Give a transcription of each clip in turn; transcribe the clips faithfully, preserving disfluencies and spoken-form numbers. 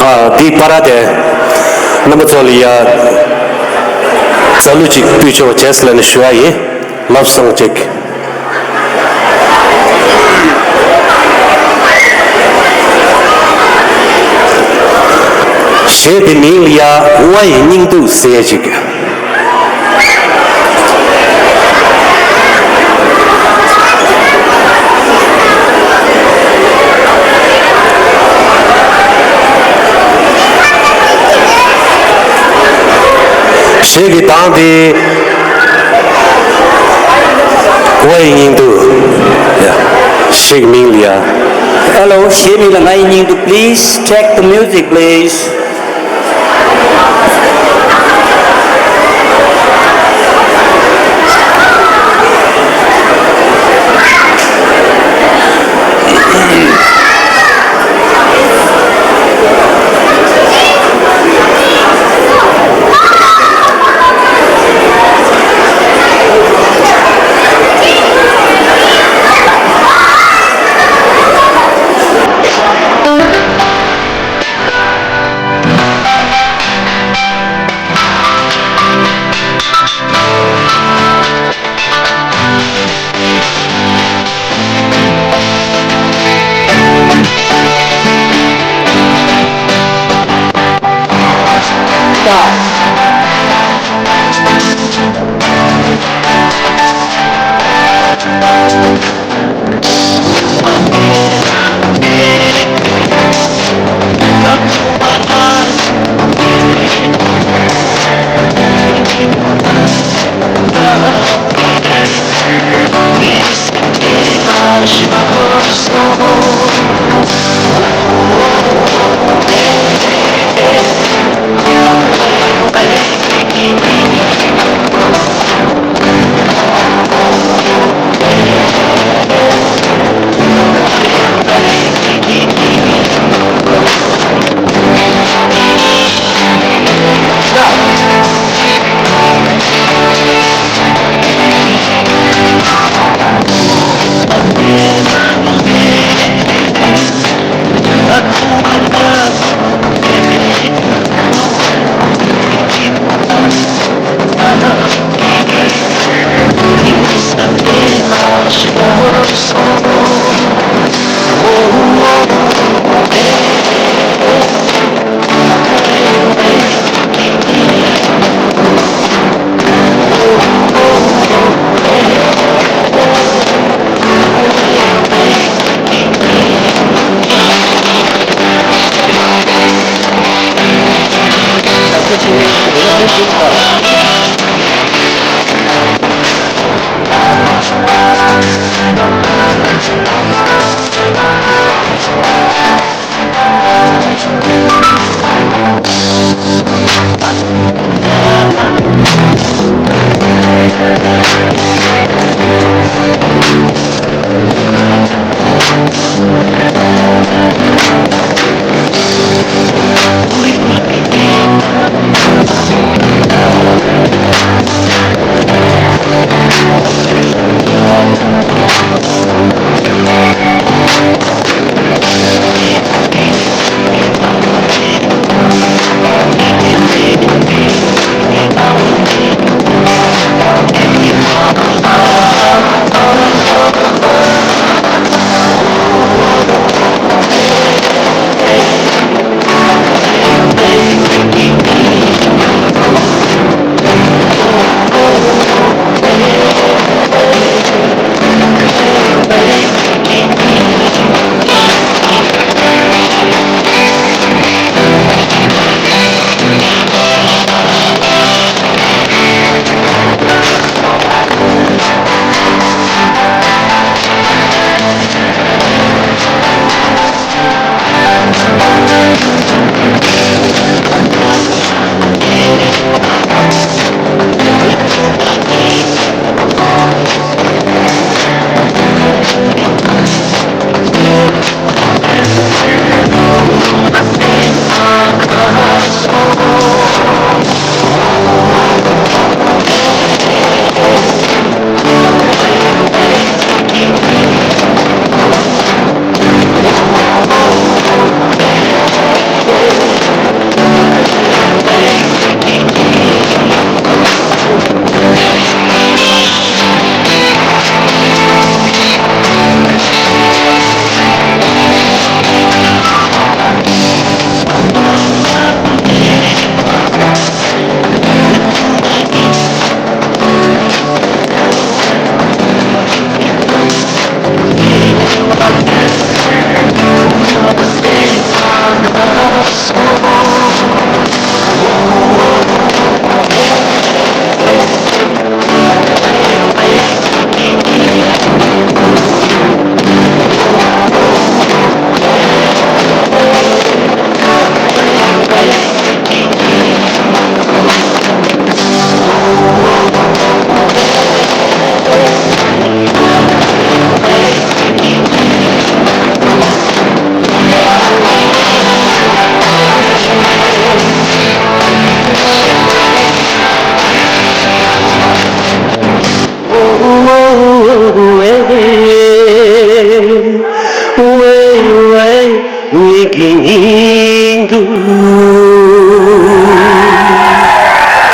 འདི་པར་དེ་རྣམ་པ་ཚོ་ལ་ཡ་རྩ་ལུ་ཅིག་ཕུལ་ཆོག་བྱས་ལ་ནི་ཞུ་བ་ཡིན། ལབ་སང་ཅིག་གཞས་དེ་མིང་ལ་ཡ་ལྔ་ཡི་སྙིང་སྡུག་ཟེར་ཅིག་གཞས་ཀྱི་གདངས་དེ་ལྔ་ཡི་སྙིང་སྡུག་ཡ། གཞས་ཀྱི་མིང་ལ་ཡ། Hello, གཞས་མིང་ལ་ལྔ་ཡི་སྙིང་སྡུག Please check the music, please.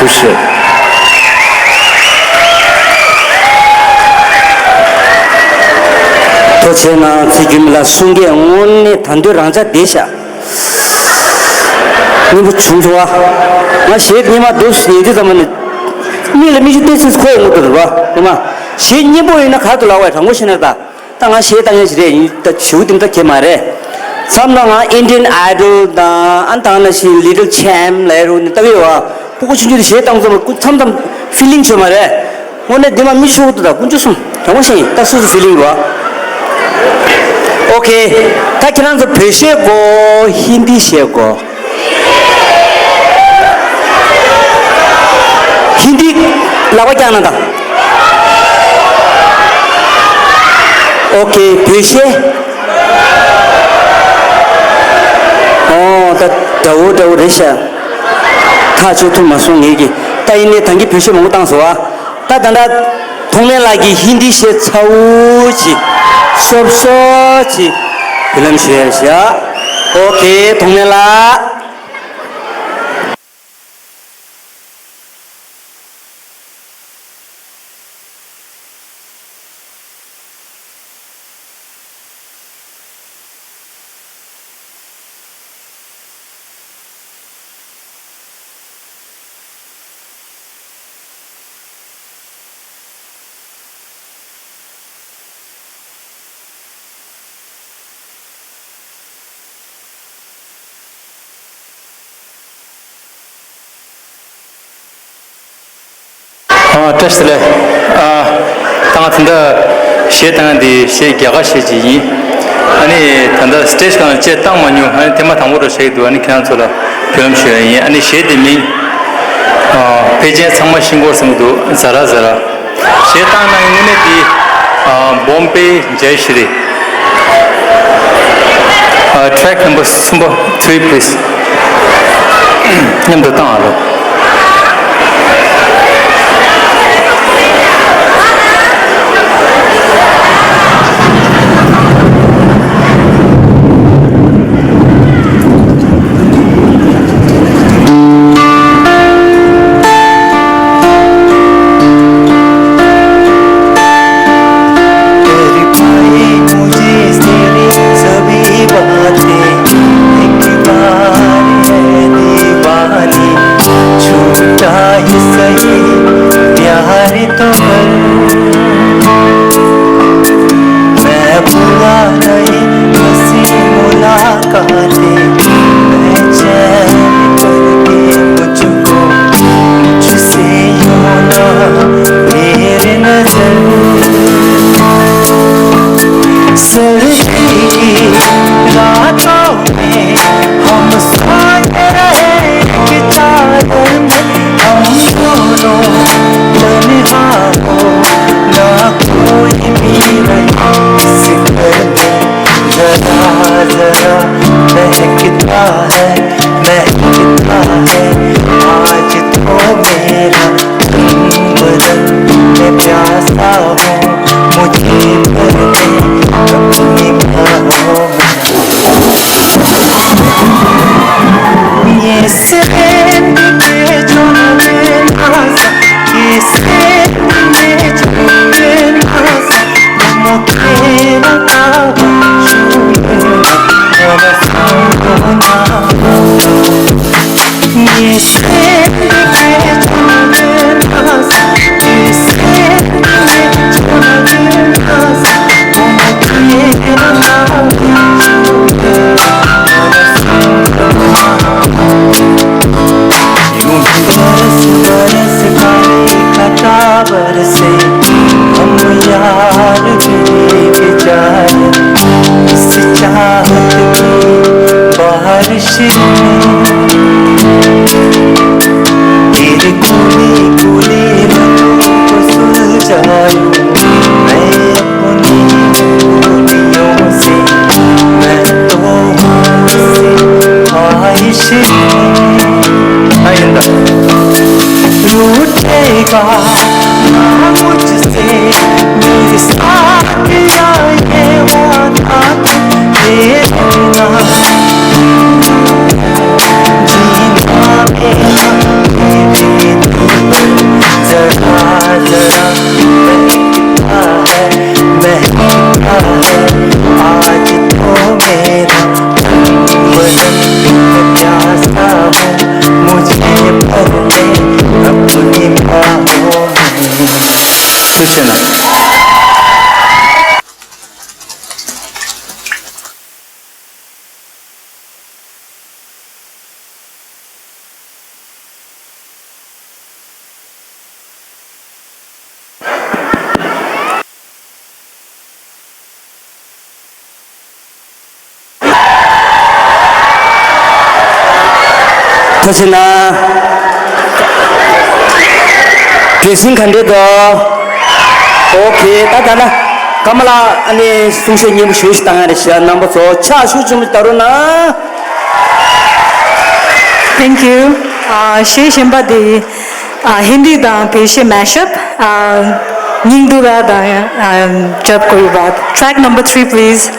ཐུགས་རྗེ་ཆེ། ཐུགས་རྗེ་ཆེ་གནང་། ཚེ་རྒྱུན་མི་ལ་གསུང་སྐད་དངོས་གནས་ད་འདོད་རང་ཅག་བདེ་ཤག་སྙན་པོ་བྱུང་སོང་བ། ང་གཞས་སྙན་མ་འདུག་ཉན་དུས་ཙམ་པ་ནས། མིག་ལ་མིག་ཆུ་ཏོག་ཙམ་འཁོར་ཡོང་གི་འདུག་རེད་པ། རེད་མ། གཞས་སྙན་པོ་ཡིན་ན་ག་རེ་འདུག་ལབ་པ་དྲང་པོ་བཤད་ན་ད། ད་ང་གཞས་བཏང་མཁན་ཞིག་རེད། ཡིན་ད་བྱིའུ་དེ་འདྲ་གས་མ་རེད། མཚམས་ལ་ང་Indian Idol་དང་ཨ་ནི་ད་ནང་བཞིན་Little Champ་ལབ་རུང་ནི་ལྟ་བུའི་བ། སྤུ་གུ་ཆུང་ཆུང་དེ་གཞས་བཏང་ཙམ་པ་སྐུ་མཚམས་མཚམས་feeling་བྱུང་མ་རེད། དངོས་གནས་འདི་མ་མི་ཤོག་ཏུ་ད་ཀུན་སྤྱོད་གསུམ་དྲང་པོ་བཤད་ཡིན་ད་སོ་སོ་feeling་རེད་བ། ཨོ་ཁེ། ད་ཁྱེད་རང་ཚོ་བོད་གཞས་དགོས་ཧིན་དི་གཞས་དགོས། ཧིན་དི་ལག་པ་བརྐྱངས་ན་དང་། ཨོ་ཁེ། བོད་གཞས། ཨོ་ད་འདྲ་བོ་འདྲ་བོ་རེད་ཤག་ཐག་ཆོད་ཐུབ་མ་སོང་ངེད་ཀྱིས། ད་ཡིན་ནའི་ད་གིན་བོད་གཞས་མང་པོ་བཏང་སོང་བ། ད་ད་ལྟ་ཐོགས་མེད་ལགས་ཀྱིས་ཧིན་དི་གཞས་ཚ་བོ་ཅིག་སོབ་སོབ་ཅིག་འབུལ་ལམ་ཞུ་ཡ་ཤག་ཨོ་ཁེ། ཐོགས་མེད་ལགས། ཨ། བཀྲ་ཤིས་བདེ་ལེགས། ཨ། ད་ང་ད་ལྟ་གཞས་བཏང་ཡ་འདི་གཞས་རྒྱ་གར་གཞས་ཅིག་ཡིན། ཨ་ནི་ད་ལྟ་སི་ཊེ་ཇི་སྒང་ལ་ཅིག་བཏང་མ་མྱོང་། ཨ་ནི་ཐེངས་མ་དང་པོ་འདྲ་ཆགས་ཀྱི་འདུག་ཨ་ནི་ཁྱེད་རང་ཚོ་ལ་སྨོན་ལམ་ཞུ་ཡ་ཡིན། ཨ་ནི་གཞས་འདི་མིང་ཨ། ཕལ་ཆེར་ཚང་མ་ཤེས་ཀྱི་ཡོད་བསམ་གྱི་འདུག་ཛ་ར་ཛ་ར། གཞས་བཏང་གནང་མཁན་དངོས་གནས་འདི་ཨ། བོམ་བྷེ་ཇའི་ཤྲི། ཨ། ཊེ་རེག་ནམ་བར་གསུམ་པ། Three please. མཉམ་དུ་བཏང་ཨ་ལོ། तेरी भाई मुझे तेरी सभी बातें एक बार है दीवानी, झूठा ही सही प्यार तो कर। मैं भूला नहीं हंसी मुलाकातें, बेचैन करके मुझको तुझसे यूं ना फेर नजर। सर्दी की रातों में हम सोए रहे एक चादर में, हम दोनों तन्हा हो ना कोई भी रहे इस घर में। जरा जरा महकता है, महकता है आज तो मेरा तन बदन। मैं प्यासा हूँ, मुझे भर ले अपनी बाहों में। ये सैंड पे जो नजर ना सा, ये सैंड पे जो नजर ना सा, ये सैंड पे जो नजर ना सा, ये सैंड पे जो नजर ना सा, वो मुझे ना यूं बरस बरस काले खटावर से हम यार भीग जाए इस चाहत की बारिश में। तेरे कूले कूले लबों को सुलझाऊं मैं अपनी उंगलियों से। मैं तो हूँ इस ख्वाहिश में। रूठेगा ना मुझसे मेरे साथ, या ये वादा तेरे बिना जीना मेरा तेरे बिना। ཐུགས་རྗེ་གནང་། དགེ་སེང་ག་འདྲས་འདུག? ཨོ་ཁེ། ད་ད་ལ་ཀ་མ་ལ་ཨ་ནི་གསུང་བཤད་སྙན་པོ་ཞུ་ཞིག་བཏང་ཡ་རེད་ཤག་རྣམ་པ་ཚོ་ཕྱག་ཤུགས་ཆེན་པོ་ད་རུང་གནང་། Thank you. ཨ་གཞས་གཞན་པ་དེ་ཨ་ཧིན་དི་དང་བེད་ཤེས་མེ་ཤབ་ཨ་སྙིང་སྡུག་ར་དང་ཨ་འཇབ་དགོས་ཡོད་པ། Track number three, please.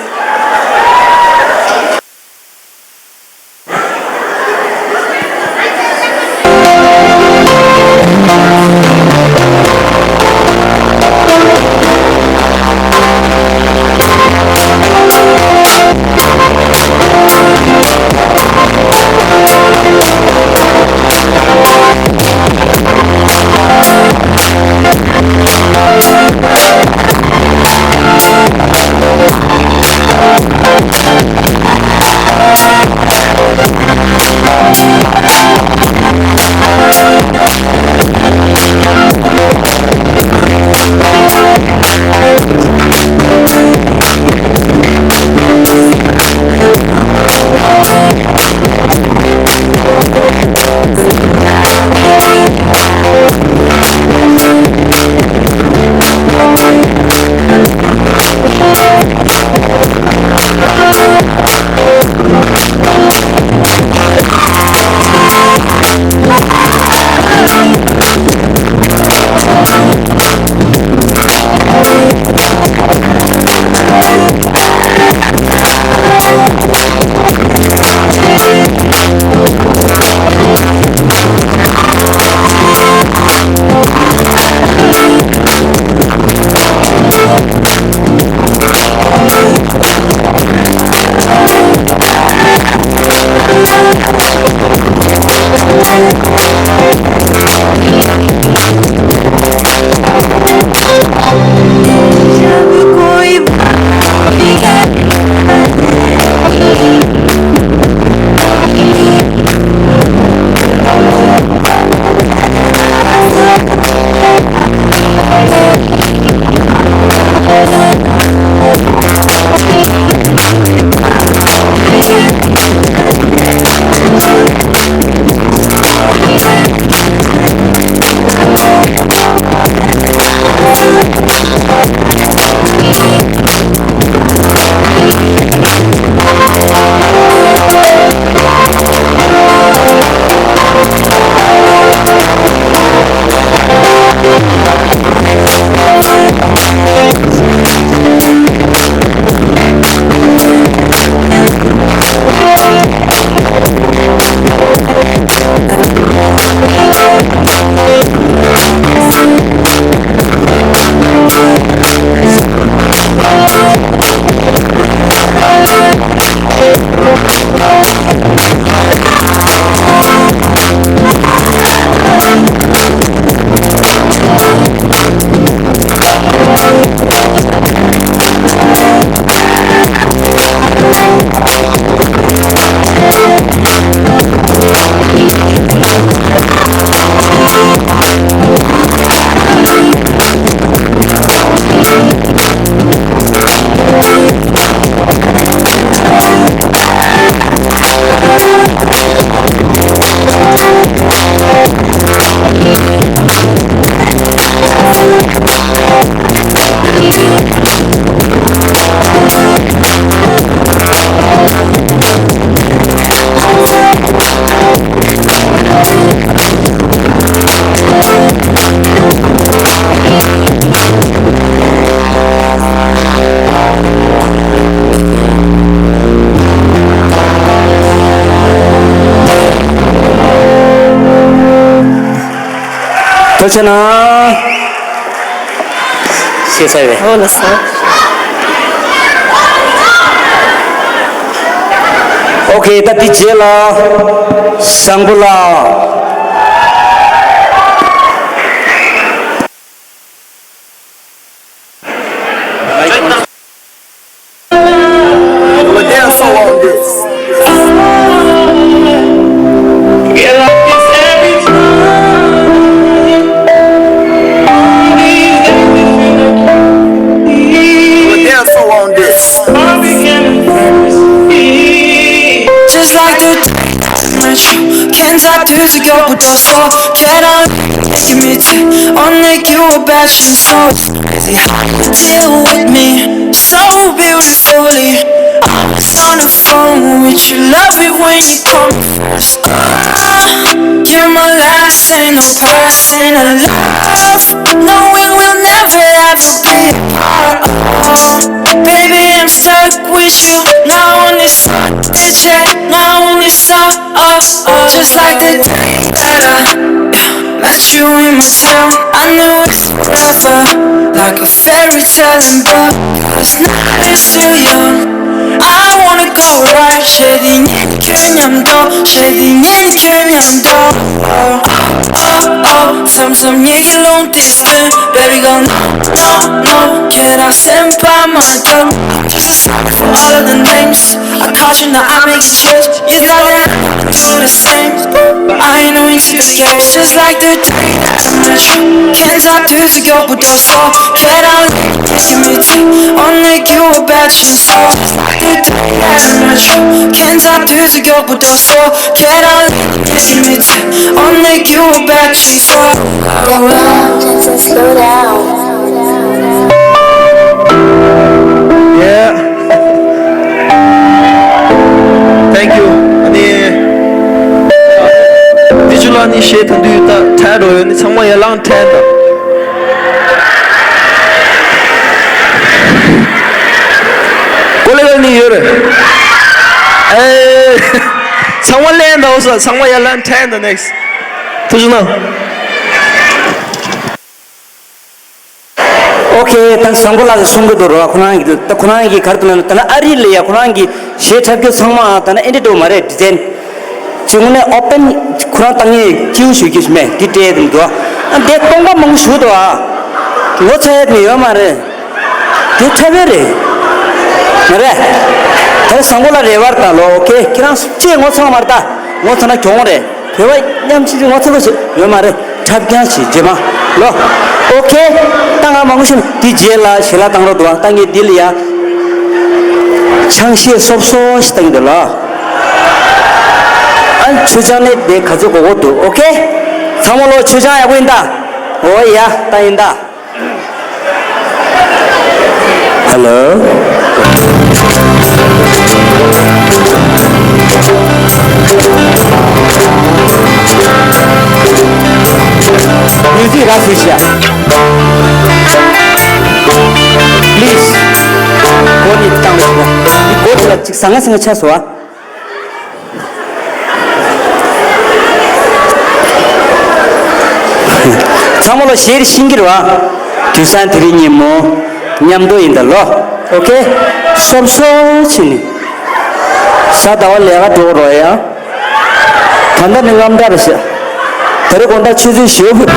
ཐུགས་རྗེ་གནང་། ཤེས་ཚར་བས། ཨོ་ལགས་སོ། ཨོ་ཁེ། ད་འདི་རྗེས་ལ་བཟང་པོ་ལགས། Just like the time that you can't stop དུས་སུ་མགྱོགས་པོ་འགྲོ་སོང་། ཁྱེད་རང་ལས་ཀྱི་མི་ཚེ། Only you a passion, so it's crazy how you deal with me so beautifully. I was on the phone with you, love it when you call me first. Ah, you're my last and no person I love. Knowing we'll never ever be apart. Oh, baby, I'm stuck with you. Now only saw the jet, now only saw us. Just like the day that I met you in my town. I knew it's forever, like a fairy tale in book. Cause now it's too young. I wanna go right. ཞེ་འདི་ཉིད་ཁྱོད་མཉམ་དུ། ཞེ་འདི་ཉིད་ཁྱོད་མཉམ་དུ། Oh, oh, oh. མཚམས་མཚམས་ཉིད་ཀྱི་long distance. Baby girl, no, no, no. ཁྱེད་རང་སེམས་པ་མ་འགྲོ། I'm just a sucker for all of the names. I caution that I make a change. You know that I do the same. I ain't no into the games. Just like the day that I met you. ཁྱེད་རང་དུས་སུ་མགྱོགས་པོ་འགྲོ་སོང་། ཁྱེད་རང་ལས་ཀྱི་མི་ཚེ། Only you a passion, so just like the day that I met you. ཁྱེད་རང་དུས་སུ་མགྱོགས་པོ་འགྲོ་སོང་། ཁྱེད་རང་ལས་ཀྱི་མི་ཚེ། Only you a passion, so go round. Just slow down. Yeah. Thank you. ཨ་ནི། འདི་ཚོ་ལ་ནི་གཞས་ད་དུང་ད་འཕྲད་འགྲོ་ཡོད་ནི། ཚང་མ་ཡར་ལངས་འཕྲད་དང་། ཀོ་ལེ་ག་ནི་ཡོད་རེད། ཨེ། ཚང་མ་ལེན་དང་། འོ་ས། ཚང་མ་ཡར་ལངས་འཕྲད་དང་། Next. ཐུགས་རྗེ་གནང་། ཨོ་ཁེ། ད་བཟང་པོ་ལགས་གསུང་གི་འདུག་རོ། ཁོ་རང་གི་ད་ཁོ་རང་གི་ག་རེ་འདུག་ལབ་ན། ད་ནི་ཨ་རི་ལ་ཡ་ཁོ་རང་གི་གཞས་འཁྲབ་རྒྱུ་ཚང་མ་ད་ནི་ཨེ་འདྲ་འདུག་མ་རེད། ཌི་ཛའིན་ཅིག་དངོས་གནས་ཨོ་པན་ཁོ་རང་བཏང་ངེས་སྐྱིད་པོ་ཞུ་རྒྱུ་ཞིག་མེད། འདི་སྤྲད་དེ་འདུག་ཨ་འདི་སྟོང་པ་མང་པོ་ཞུ་འདུག་ཨ་ངོ་ཚ་ཡ་དེ་ཡོད་མ་རེད། དེ་འཁྲབ་ཡ་རེད། མ་རེད། ད་བཟང་པོ་ལགས་རེ་བ་ད་ལོ། ཨོ་ཁེ། ཁྱེད་རང་ཅིག་ངོ་ཚ་མ་རེད། ད་ངོ་ཚ་ན་གྱོང་རེད། བོད་པ་མཉམ་ཞིག་ངོ་ཚ་དགོས་ཤེས་ཡོད་མ་རེད། འཁྲབ་རྐྱང་བྱེད་རྗེས་མ་ལོ། ཨོ་ཁེ། ད་ང་མང་པོ་ཞིག་འདི་རྗེས་ལ་ཞལ་ལག་བཏང་རོགས་འདུག་ཨ་ད་ངས་འདི་ལ་ཡ་ཆང་གཞས་སོབ་སོབ་ཞིག་བཏང་གི་འདུག་ལ། ཨ་མཆོད་ཆང་ནི་དེ་ག་ཚོད་དགོས་དགོས་འདུག་ཨོ་ཁེ། ཚང་མ་ལོ་མཆོད་ཆང་ཡག་པོ་ཡིན་ད། ཨོ་ཡ། ད་ཡིན་ད། Hello. Music རག་སུ་ཤ། Please. གོ་ནི་བཏང་བ། འདི་གོ་ཐུབ་ལ་ཅིག་ཟང་ངེ་ཟིང་ངེ་ཆགས་སོང་བ། ཚང་མ་ལོ་གཞས་རེ་ཤེས་ཀྱི་རེད་བ། དུས་སང་དེ་རིང་ཉིན་མོ་མཉམ་དུ་ཡིན་ད་ལོ། ཨོ་ཁེ། སོབ་སོབ་བྱས་ནས། གཟའ་ཟླ་བ་ལས་ཀ་འགྲོ་རོགས་ཡ། ད་ལྟ་ནི་རྔམ་དྲག་རེད་ཤག་ད་རེས་དགོང་དག་ཆུ་ཚོད་བཞི་པོ་དེ།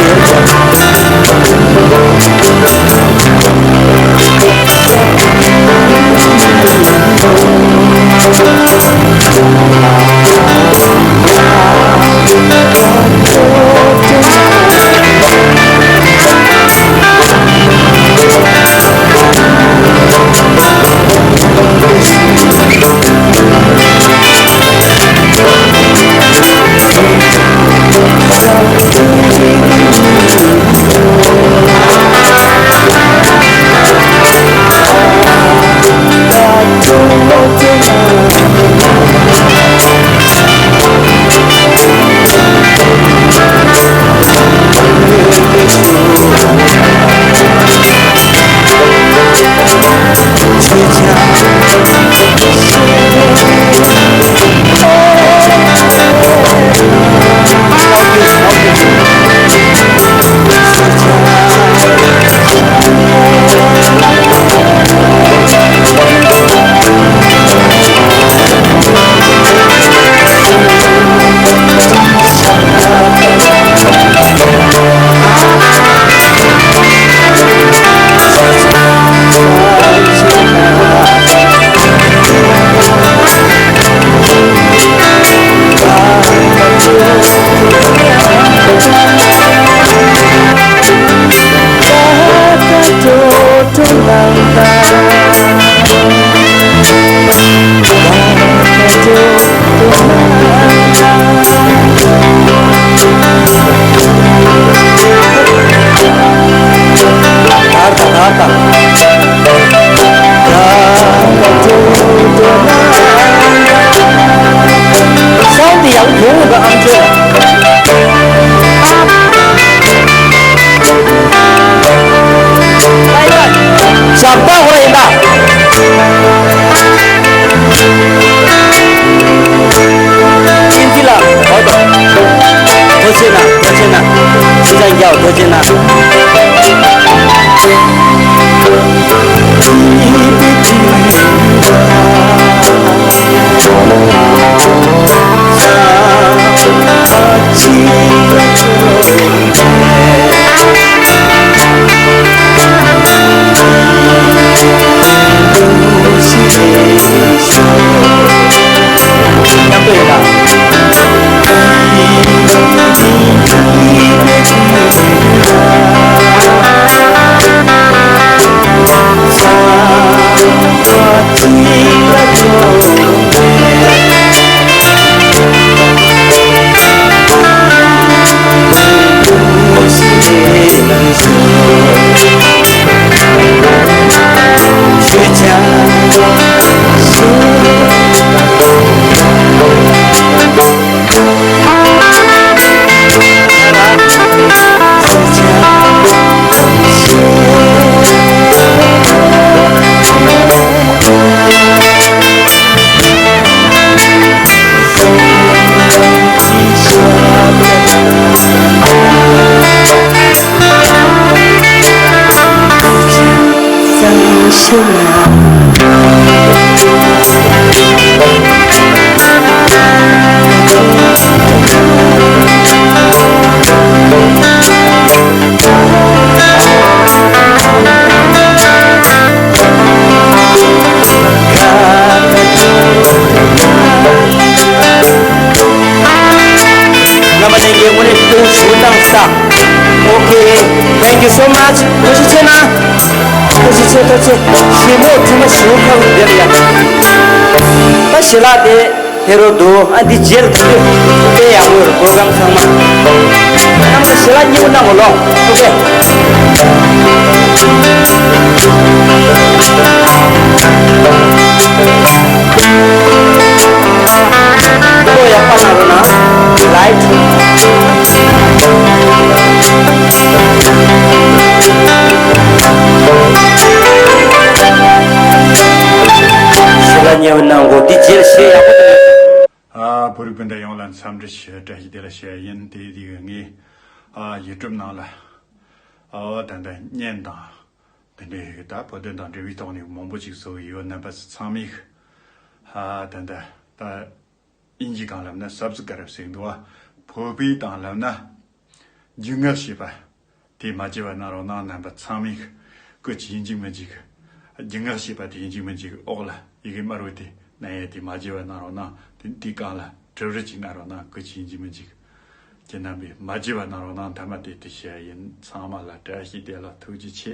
ཐུགས་རྗེ་གནང་། རྣམ་པ་ལྷན་རྒྱས་དངོས་གནས་ཐུགས་ཞུ་གནང་ས། Okay, thank you so much. ཐུགས་རྗེ་ཆེ་གནང་། ཐུགས་རྗེ་ཆེ། ཐུགས་རྗེ་ཆེ། ཞི་མོ་ཁྲི་མ་ཞི་བོ་ཁ་བའི་དེར་ཡ། ད་ཞལ་ལག་དེ་དེ་རུ་འདུག་ཨ་འདི་རྗེས་ལ་དེ་དཔེ་ཡག་པོ་ཡོད་རེད། པོ་རོ་གྷ་རམ་ཚང་མ། རྣམ་པ་ཞལ་ལག་མཉེས་པོ་གནང་གོ་ལོ། Okay. ལོ་ཡག་པ་གནང་རོགས་གནང་། Light. ཞལ་ལག་མཉེས་པོ་གནང་གོ་འདི་རྗེས་ལ་ཞེ་ཡག་པོ་དང་། ཨ། བོད་རིགས་སྤུན་ཟླ་ཡོངས་ལ་འཚམས་འདྲི་ཞུ། བཀྲ་ཤིས་བདེ་ལེགས་ཞུ་ཡ་ཡིན། དེ་དུས་ངས་ཨ་ཡུ་ཊུབ་ནང་ལ་ཨ་ད་ལྟ་བརྙན་དང་དེ་འདྲའི་ད་བོད་དོན་དང་འབྲེལ་བའི་ཐོག་ནས་མང་པོ་ཅིག་བཟོ་གི་ཡོད། རྣམ་པ་ཚོ་ཚང་མས་ཨ་ད་ལྟ་ད་དབྱིན་ཇི་སྒང་ལབ་ན་སབ་སི་ཀ་རབ་ཟེར་གི་འདུག་བ། བོད་པའི་སྟེང་ལབ་ན་རྒྱུས་མངའ་བྱས་པ་དེ་མ་བརྗེད་པ་གནང་རོགས་གནང་། རྣམ་པ་ཚང་མས་སྐུ་མཁྱེན་ཡིན་གཅིག་མིན་གཅིག་རྒྱུས་མངའ་བྱས་པ་དེ་ཡིན་གཅིག་མིན་གཅིག་འོག་ལ་ཡི་གེ་དམར་པོ་དེ་མནན་ཡས་དེ་མ་བརྗེད་པ་གནང་རོགས་གནང་། དེ་དེའི་སྒང་ལ་དྲི་རུ་ཅིག་གནང་རོགས་གནང་། སྐུ་མཁྱེན་ཡིན་གཅིག་མིན་གཅིག་ཁྱེད་རྣམ་པས་མ་བརྗེད་པ་གནང་རོགས་གནང་། མཐའ་མ་དེ་དེ་བཤད་ཡིན། ཚང་མ་ལ་བཀྲ་ཤིས་བདེ་ལེགས། ཐུགས་རྗེ་ཆེ།